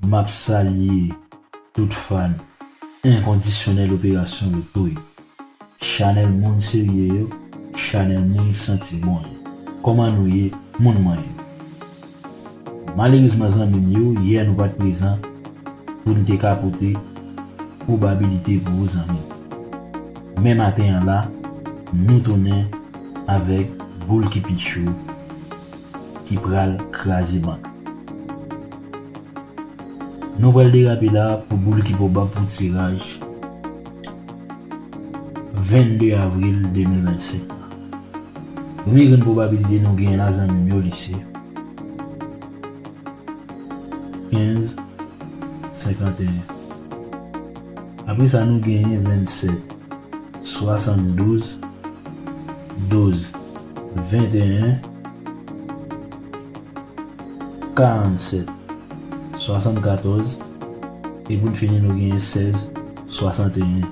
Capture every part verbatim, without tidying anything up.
M ap salye tout fan enkondisyonèl Operasyon Loto yo. Chanèl moun serye yo, chanèl moun santi bon yo. Kòman nou ye, moun mwen yo? Malerezman, zanmi m yo, yè nou pa t prezan pou n te ka pote pwobabilite pou ou, zanmi m. Men maten an la, nou tounen avèk boul ki pi cho, ki pral kraze bank. Nou pral derape la pou boul ki pwobab pou tiraj vennde avril de mil vennsenk la. Premye grenn pwobabilite nou genyen la, zanmi m yo, li se kenz, senkanteyen. Apre sa, nou genyen vennsèt, swasanndouz, douz, venteyen, karannsèt, swasannkatòz, e pou n fini, nou genyen sèz, swasanteyen.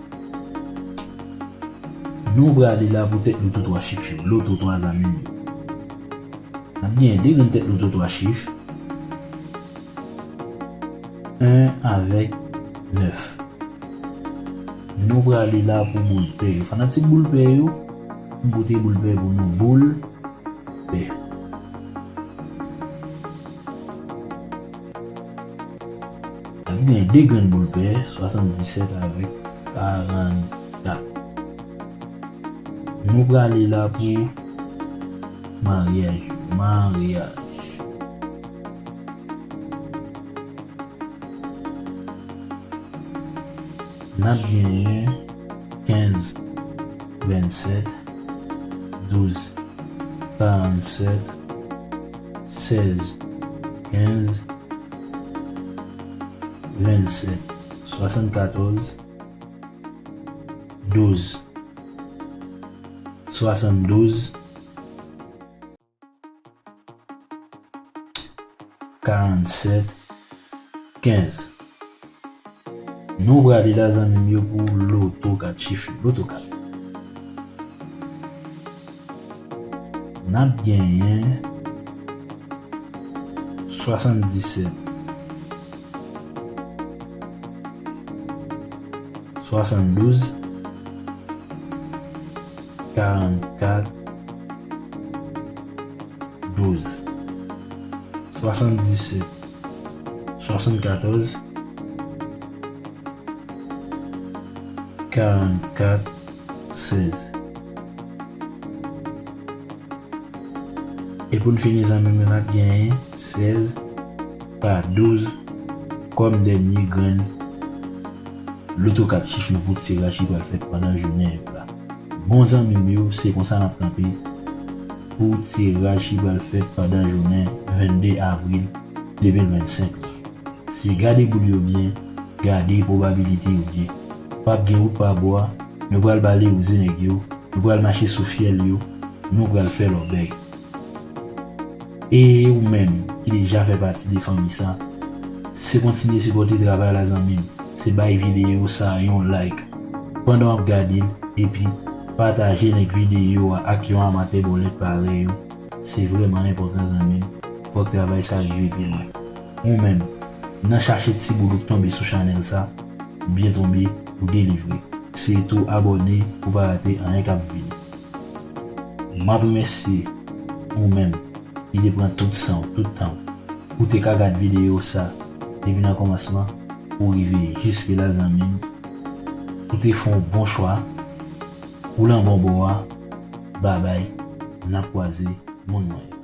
Nou prale la pou tèt loto twa chif yo, loto twa, zanmi m yo. N ap genyen de grenn tèt loto twa chif, en avèk nèf. Nou prale la pou boul pè yo. Fanatik boul pè yo, m pote boul pè pou nou. Boul pè. N ap gen de grenn boul pè, swasanndisèt avèk karannkat. Nou prale la pou maryaj yo, maryaj. N ap genyen kenz, vennsèt, douz, karannsèt, sèz, kenz, vennsèt, swasannkatòz, douz, swasanndouz, karannsèt, kenz. Nou prale la, zanmi m yo, pou loto kat chif yo, loto kat. N ap genyen swasanndisèt, swasanndouz, karannkat, douz, swasanndisèt, swasannkatòz, karannkat, sèz. E pou n fini, zanmi m yo, n ap genyen sèz pa douz kòm dènye grenn loto kat chif nou pou tiraj ki pral fèt pandan jounen an la. Bon, zanmi m yo, se konsa n ap kanpe pou tiraj ki pral fèt pandan jounen vennde avril de mil vennsenk la. Se gade boul yo byen, gade pwobabilite yo byen. P ap gen wout pa bwa, nou pral bale wouze nèg yo, nou pral mache sou fyèl yo, nou pral fè lòbèy. E ou menm ki deja fè pati de fanmi sa, se kontinye sipòte travay la, zanmi m. Se bay videyo sa yon like pandan w ap gade l, epi pataje link videyo a ak yon amatè bòlèt parèy ou. Se vrèman enpòtan, zanmi m. Fòk travay sa rive pi lwen. Ou menm, nan chache ti boul ou k tonbe sou chanèl sa, ou byen tonbe, ou delivre. Se tou abòne pou pa rate anyen k ap vini. M ap remèsye ou menm ki te pran tout san w, tout tan w, pou te ka gad videyo sa depi nan kòmansman pou rive jiske la, zanmi m. Ou te fè yon bon chwa, ou lan bon bò a. Babay, n ap kwaze, moun mwen yo.